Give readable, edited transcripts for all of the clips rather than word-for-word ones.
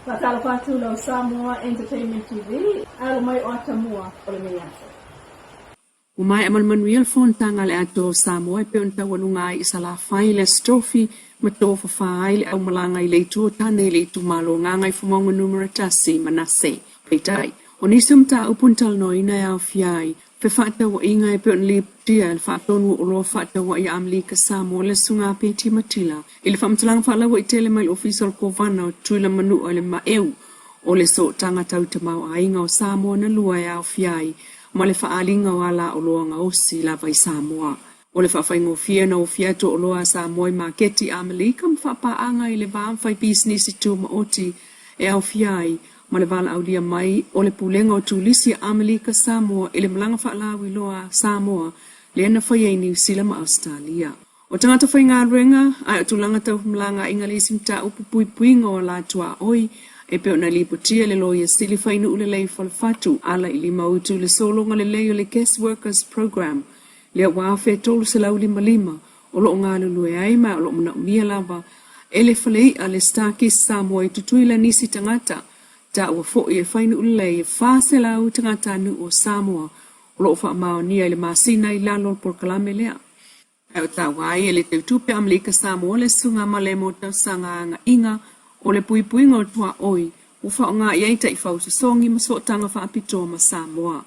Faatalofa atu lau Samoa Entertainment TV, alo mai o Atamua o lenei aso. Ua maea ma le manuia le fonotaga a le Atoa o Samoa e pei ona taualuga ai i Salafai le Aso Tofi ma tofafa ai le aumalaga i le Itu o Tane i le itumalo Gagaifomauga Numera 1, Manase. Peitai, o nisi o mataupu na talanoaina e aofia ai fefaatauaiga e pei ona lipotia e le Faatonu o Oloa Fefaatauai a Amerika Samoa le Susuga a Peti Matila i le faamatalaga faalauaitele mai le Ofisa o le Kovana o Tutuila Manua i le maeu o le Sootaga Tau Tamaoaiga o Samoa na lua e aofia ai ma le faaaliga o ala oloa gaosi lava i Samoa. O le faafaigofie na ofia atu o oloa a Samoa i maketi Amelika ma faapaaga i le va ma faipisinisi tumaoti e aofia ai ma le valaaulia mai o le Pulega o Turisi a Amelika Samoa i le malaga faalauiloa a Samoa lea na faia i Niu Sila ma Ausetalia. O tagata faigaluega, ae o tulaga tau femalagaaiga le isi mataupu puipuiga o ala tuaoi e pei ona lipotia e le Loia Sili Fainuu Lelei Falefatu ala i limautu i le sologa lelei o le Guest Workers Programme lea ua 1355 o lo o galulue ai ma o lo o manaomia lava e le falei'a le Starkist Samoa i Tutuila nisi tagata taua foi e Fainuu Lelei e 400 tagatanuu o Samoa o lo o faamaonia i le masina i lalo o le polokalame lea. Ae o taua ai e le teutupe Amelika Samoa le Susuga Malemo Tausaga Agaiga o le puipuiga o tuaoi ua faaaoga i ai taifau sosogi ma sootaga faapitoa ma Samoa.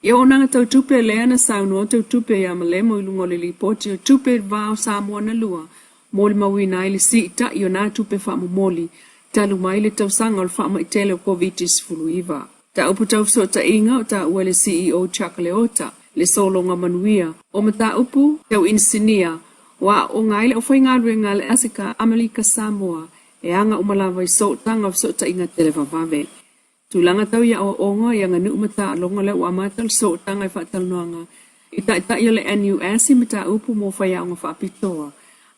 I auaunaga tautupe lea na saunoa teutupe ia Malemo i luga o le lipoti o tupe va o Samoa na lua molimauina ai le siitai o nā tupe faamomoli talu mai le tausaga o le faamai tele o Koviti-19. Mataupu tau fesootaiga o taua e le CEO Chuck Leota, le sologa manuia o mataupu tau inisinia ua aooga ai le aufaigaluega a le Asika Amelika Samoa e aga uma lava i sootaga o fesootaiga televavave. Tulaga tau i aoaoga i aganuu ma taaloga lea ua amata le sootaga i faatalanoaga i taitai o le NUS i mataupu mo faiaoga faapitoa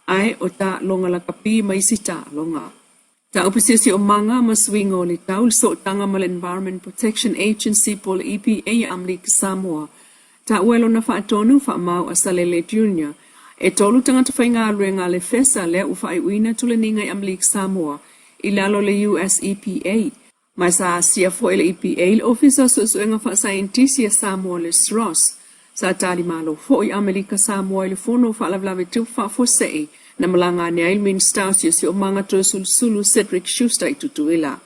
ae o taaloga lakapi ma isi taaloga. Mataupu siosiomaga ma suiga o le tau, le sootaga ma le Environment Protection Agency po o le EPA a Amelika Samoa. Taua e lona faatonu, faamau a Salele Junior. E tolu tagata faigaluega a le FESA lea ua faaiuina tulaniga i Amelika Samoa i lalo o le US EPA. Ma sa asia foi e le EPA le Ofisa o Suesuega Faasaienitisi a Samoa le SROS. Sa talimalo foi Amelika Samoa i le Fono o Faalavelave Tupu Faafuasei na malaga ane ai le Minisita o Siosiomaga Toesulusulu Cedric Schuster i Tutuila.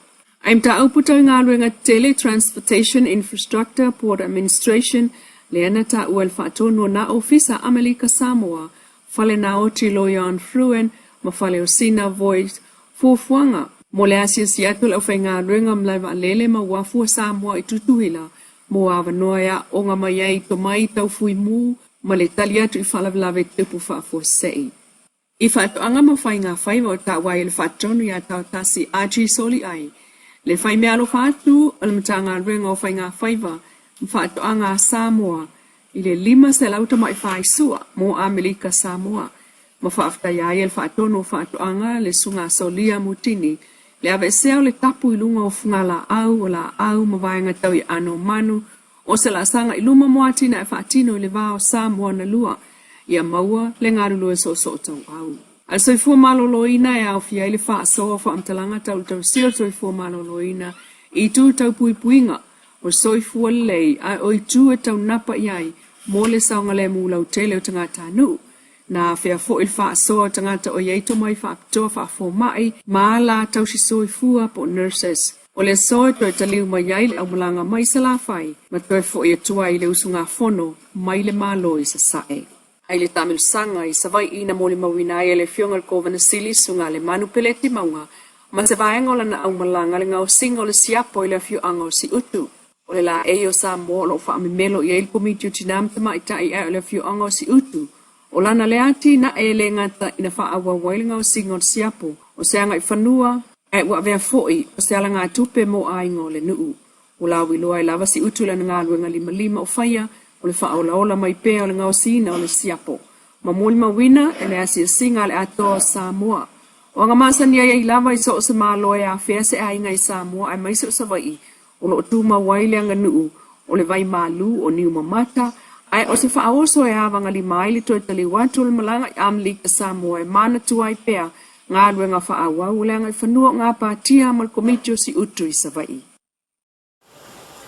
I mataupu tau i galuega tetele, Transportation Infrastructure Port Administration, lea na taua e le faatonu o nā ofisa a Amelika Samoa, Fale Naoti Loyon Fruen ma Fale o Sina Voice fuafuaga mo le asiasi atu o le aufaigaluega malae vaalele ma uafu a Samoa i Tutuila mo avanoa e aooga mai ai i tomai tau fuimu ma le tali atu i faalavelave tupu faafuasei. I faatoaga ma faiga faiva o taua ai e le Faatonu iā Taotasi Archie Soliai, le faimeaalofa atu o le Matagaluega o Faiga Faiva ma Faatoaga a Samoa i le 500 tamai faisua mo Amerika Samoa ma faafetaia ai e le Faatonu o Faatoaga le Susuga Solia Mutini le aveesea o le tapu i luga o fugalaau, o laau ma vaega tau i aano o manu o se laasaga i luma mo atinae faatino i le va o Samoa na lua ia maua le galulue soosoo tauau. A le soifua maloloina e aofia ai le faasoa o faamatalaga tau le tausia o le soifua maloloina i itu tau puipuiga o soifua lelei ae o itu e taunapa i ai mo le saogalemu lautele o tagatanuu. Na afea foi le faasoa o tagata o i ai tomai faapitoa faafomai ma ala tausisoifua po o nurses. O le aso e toe taliu mai ai le aumalaga mai Salafai ma toe foi atu ai le usugafono mai le Malo i Sasae. I le taamilosaga i Savaii na molimauina ai e le Afioga i le Kovana Sili Susuga Lemanu Peleti Mauga ma se vaega o lana aumalaga le gaosiga o le siapo i le afioaga o Siutu. O le laei o Samoa o lo o faamemelo i ai le Komiti o Tina ma Tamaitai ae o le afioaga o Siutu o lana lea atinae e le gata ina faaauau ai le gaosiga o le siapo o se agaifanua ae ua avea foi o se alagatupe mo aiga o le nuu. Ua lauiloa ai lava Siutu i lana galuega limalima o faia o le faaolaola mai pea o le gaosiina o le siapo ma molimauina e le asiasiga a le Atoa o Samoa. O aga masani ai ai lava i so o se Malo e afea se aiga i Samoa aemaise o Savaii o lo o tumau ai le aganuu o le vai malu o Niumamata ae o se faaoso e avagalima ai le toe taliu atu o le malaga i Amelika Samoa e manatua ai pea Galuega faaauau o le agaifanua o Gapatia ma le Komiti o Siutu i Savaii.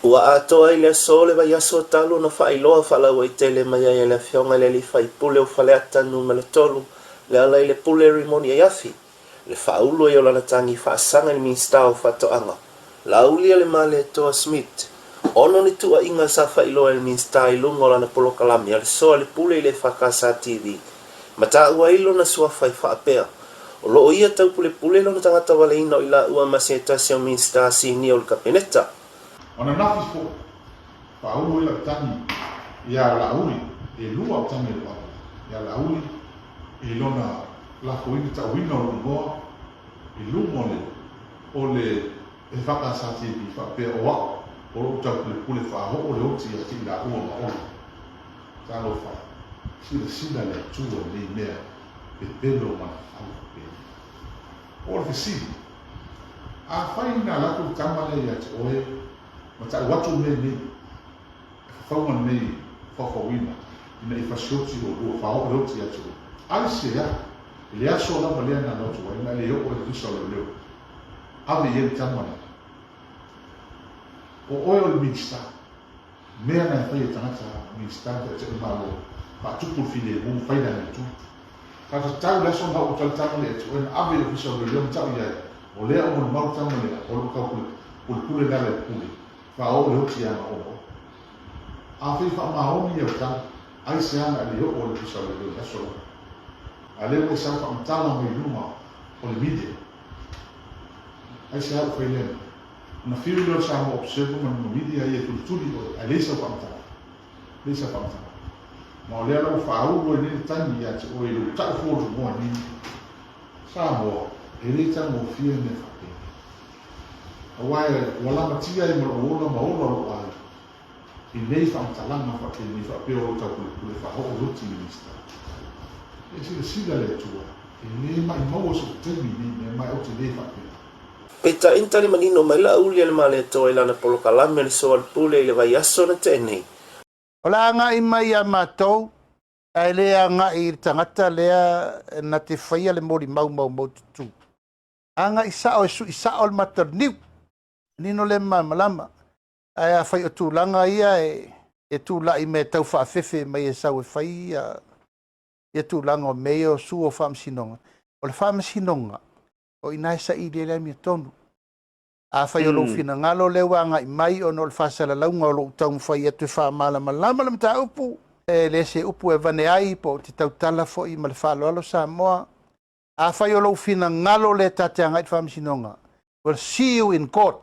Ua atoa ai le aso o le vaiaso talu ona faailoa faalauaitele mai ai e le Afioga i le Alii Faipule o Faleata Nu.3, Lealailepule Rimoni Aiafi, le faaulu ai o lana tagi faasaga i le Minisita o Faatoaga, Laaulialemalietoa Smith, ona o ni tuuaiga sa faailoa e le Minisita i luga o lana polokalame a le Soa le Pule i le EFKS TV, ma taua ai lona suafa e faapea, o lo o ia taupulepule lona tagata valeina o i laua ma se tasi o Minisita sinia o le Kapeneta. O ananafi foi, faaulu ai lau tagi ia Laauli, e lua au tagi e lua ia Laauli i lona lafoina tauina o lou igoa i luga o le o le EFKS TV faapea o au o lou taupulepule faaoo le oti ia te i laua ma Olo. Talofa e, silasila le Atua i nei mea pepelo ma le fau faapena. O le fesili, Afai na alu atu le tama lea ia te oe ma tau atu mea nei, e fafauga lenei faufauina ina ia fasioti oulua, faaoo le oti ia te oe, aisea i le aso lava lea na alu atu ai na e le oo ai le visa o leoleo, ave i ai le tama lea? O oe o le Minisita. Mea na e fai e tagata Minisita ma taitai o le Malo, faatupu le filemu, fai le amiotonu. Sa tatau le aso na oo tali tama lea atu oe na ave i le ofisa o leoleo ma tau i ai, o lea o molimau le tama lea, o lou tau pulepule le ala i le pule, faaoo le oti ia na oo. Afai e faamaoni au tala, aisea na e le oo i le ofisa o leoleo i le aso lea? A lea ua e sau faamatala mai i luma o le media, aisea ua fai lea mea? Ona fiu lea o le Samoa Observer ma le media ia e tulituli oe, ae leai sau faamatalaga. Leai sau faamatalaga. Ma o lea la ua faaulu ai nei le taimi ia te oe i lou tau fua o lou igoa i nei mea. Samoa, e le taugofie mea faapena. Aua ua lamatia ai ma lou ola ma ola o lou aiga i nei faamatalaga faapenei faapea o lo o taupulepule faaoo loti Minista. E silasila le Atua, e le maimau'a sou taimi i nei mea, ma ou te le faapena. Peitai na tali manino mai Laauli a le Malietoa i lana polokalame o le Soalepule i le vaiaso na tea nei. O le a agai mai ia matou, ae le agai i le tagata lea na te faia le molimau maumaututu. Agai sao e sui sao le mata o le niu. Manino lea ma malamalama. Ae afai o tulaga ia e tulai mai e tau faafefe mai e sau e fai ia tulaga o mea ia o sua o faamasinoga, o le faamasinoga, o i ina e saili ai le amiotonu. Afai o lou finagalo lea ua agai mai ona o le faasalalauga o lou taumafai atu e faamalamalama le mataupu, e le se upu e avane ai po o te tautala foi ma le faaaloalo Samoa. Afai o lou finagalo lea ta te agai i le faamasinoga, we'll see you in court.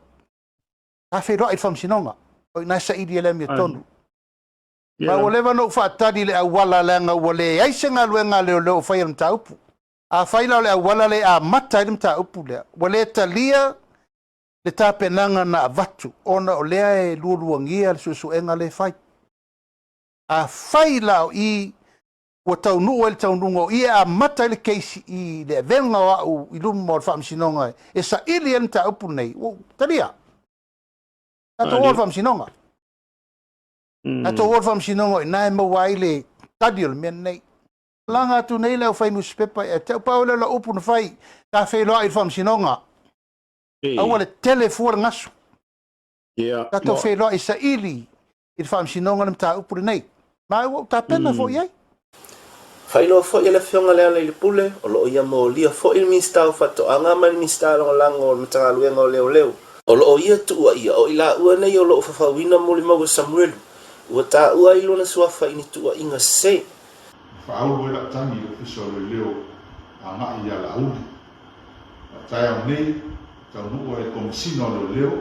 Ta feiloai i le faamasinoga, o i ina e saili ai le amiotonu. Ma ua leva ona ou faatali i le auala leaga ua leai se galuega a leoleo o faia le mataupu. Afai la o le auala lea e amata ai le mataupu lea, ua le talia le tapenaga na avatu ona o lea e lualuagia le suesuega lea e fai. Afai la o i ua taunuu ai le taunuuga o i e amata ai le case i le avega o au i luma o le faamasinoga e saili ai le mataupu lenei, ua talia. Tatou o i le faamasinoga. Tatou o i le faamasinoga o i ina e maua ai le tali o le mea lenei. Laga atu nei le aufai nusipepa ia te au, pau lea o lau upu na fai, ta feiloai i le faamasinoga. Aua le tele fua le gasu. Tatou feiloai e saili i le faamasinoga le mataupu lenei. Ma ua ou tapena foi i ai. Faailoa foi e le Afioga Lealailepule, o lo o ia molia foi le Minisita o Faatoaga ma le Minisita Lagolago o le Matagaluega o Leoleo. O lo o ia tuuaia o i laua nei o lo o fafauina molimau a Samuelu, ua taua ai lona suafa i ni tuuaiga sese. Na faaulu ai lau tagi i le Ofisa o Leoleo agai ia Laauli. Ma taeao nei, taunuu ai le Komesina o Leoleo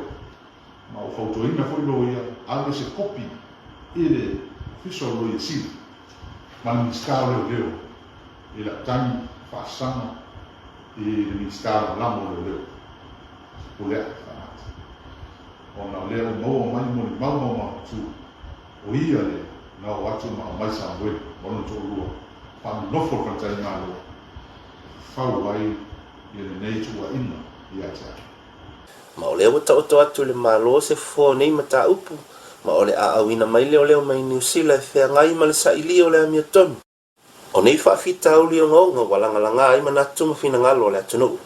ma ua fautuaina foi loia ave se kopi i le Ofisa o Loia Sili ma le Minisita o Leoleo i lau tagi faasaga i le Minisita Lagolago o Leoleo, Fepuleai Faagata, ona o lea ua maua mai molimau maumaututu o ia lea na oo atu ma aumai Samueli ma lona toalua faanonofo i le faletalimalo e fafau ai ia lenei tuuaiga ia te au. Ma o lea ua taoto atu i le Malo se fofo o nei mataupu, ma o le a auina mai leoleo mai Niu Sila e feagai ma le sailia o le amiotonu. O nei faafitauli ogaoga ua lagalaga ai manatu ma finagalo o le atunuu.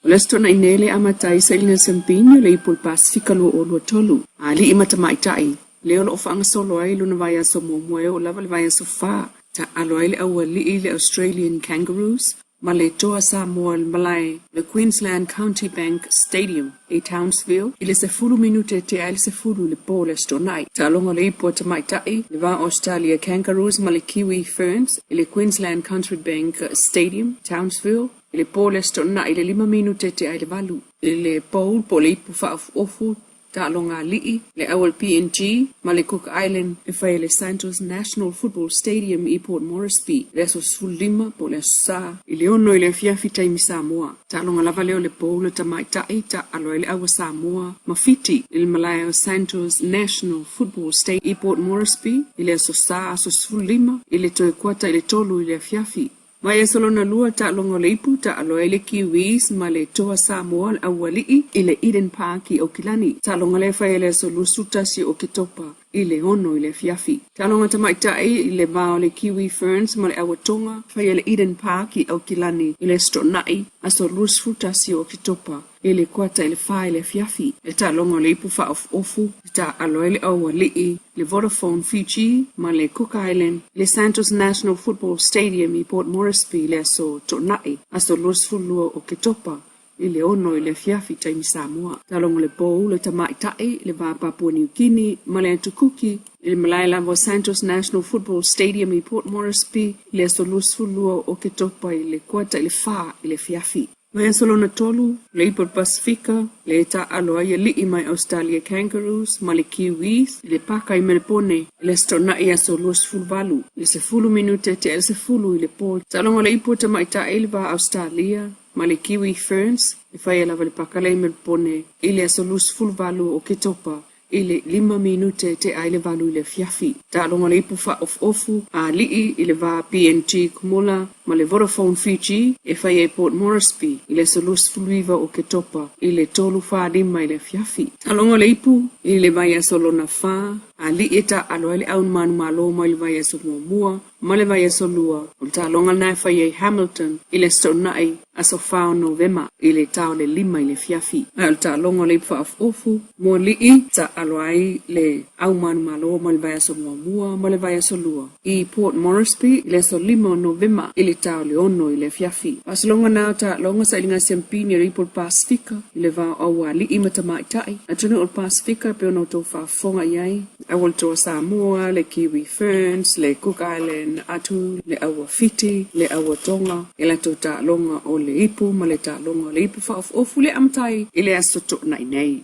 O le Aso Toonai nei le amata ai sailiga siampini o le Ipu o le Pasefika 2023, a alii ma tamaitai, lea o lo o faagasolo ai lona vaiaso muamua e oo lava i le vaiaso fa, taaalo ai le aualii le Australian Kangaroos ma le Toa Samoa i le malae le Queensland County Bank Stadium i Townsville i le 10 minute e tea ai le 10 i le po o le Aso Toonai. Taaloga o le Ipu a Tamaitai, le va o Australia Kangaroos ma le Kiwi Ferns i le Queensland Country Bank Stadium, Townsville, i le po o le Aso Toonai i le 5 minute e tea ai le 8. I le bowl po o le ipu faaofuofu, taaloga alii, le au o le PNG ma le Cook Island e fai e le Santos National Football Stadium i Port Moresby i le aso 15 po o le Aso Sa i le 6 i le afiafi taimi Samoa. Taaloga lava lea o le bowl a tamaitai taaalo ai le au a Samoa ma Fiti i le malae o Santos National Football Stadium i Port Moresby i le Aso Sa aso 15 i le toe kuata i le 3 i le afiafi. Vaiaso lona lua, taaloga o le ipu, taaalo ai le Kiwis ma le Toa Samoa le aualii i le Eden Park i Aukilani. Taaloga lea e fai ai le aso 21 o Oketopa i le 6 i le afiafi. Taaloga tamaitai i le va o le Kiwi Ferns ma le Aua Tonga, fai ai le Eden Park i Aukilani i le Aso Toonai, aso 21 o Oketopa i le kuata i le fa i le afiafi. Le taaloga o le ipu faaofuofu e taaalo ai le aualii, le Vodafone Fiji ma le Cook Island i le Santos National Football Stadium i Port Moresby i le aso Toonai, aso 22 o Oketopa i le 6 i le afiafi taimi Samoa. Taaloga o le Bowl le Tamaitai, le va Papua New Guinea ma le Atu Kuki i le malae lava o Santos National Football Stadium i Port Moresby i le aso 22 o Oketopa i le kuata i le fa i le afiafi. Vaiaso lona tolu, Labour Pasifika, le taaalo ai alii mai Ausetalia Kangaroos ma le Kiwis i le paka i Melepone i le Aso Toonai aso 28 i le 10 minute tea i le 10 i le po. Taaloga o le ipu a tamaitai i le va Ausetalia ma le Kiwi Ferns e faia lava i le paka lea i Melepone i le aso 28 o Oketopa i le 5 minute tea ai le 8 i le afiafi. Taaloga le ipu faaofuofu a alii i le va PNG Komola ma le Vodafone Fiji e fai ai Port Moresby i le aso 29 o Oketopa i le 3:45 i le afiafi. Taaloga le ipu i le vaiaso lona fa, alii e taaalo ai le au manumalo mai le vaiaso muamua ma le vaiaso lua o le taaloga lena e fai ai Hamilton i le Aso Toonai, aso 4 o Novema i le ta o le 5 i le afiafi. A o le taaloga o le ipu faaofuofu mo alii, taaalo ai le au manumalo mai le vaiaso muamua ma le vaiaso lua i Port Moresby i le aso 5 o Novema i le ta o le 6 i le afiafi. Faasologa na o taaloga sailiga siampini o le ipu o le Pasefika i le va o aualii ma tamaitai, atunuu o le Pasefika e pei ona outou faafofoga i ai. Aua le Toa Samoa, le Kiwi Ferns, le Cook Island Atu, le Aua Fiti, le Aua Tonga, e latou taaloga o le ipu ma le taaloga o le ipu faaofuofu le amata ai i le aso Toonai nei.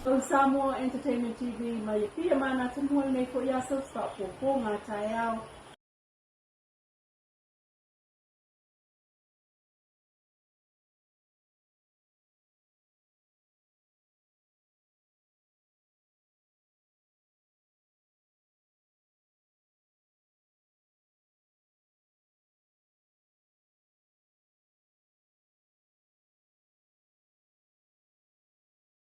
O Samoa Entertainment TV mai Apia ma nā Tumua lenei foi aso, faaopoopo ngā taeao.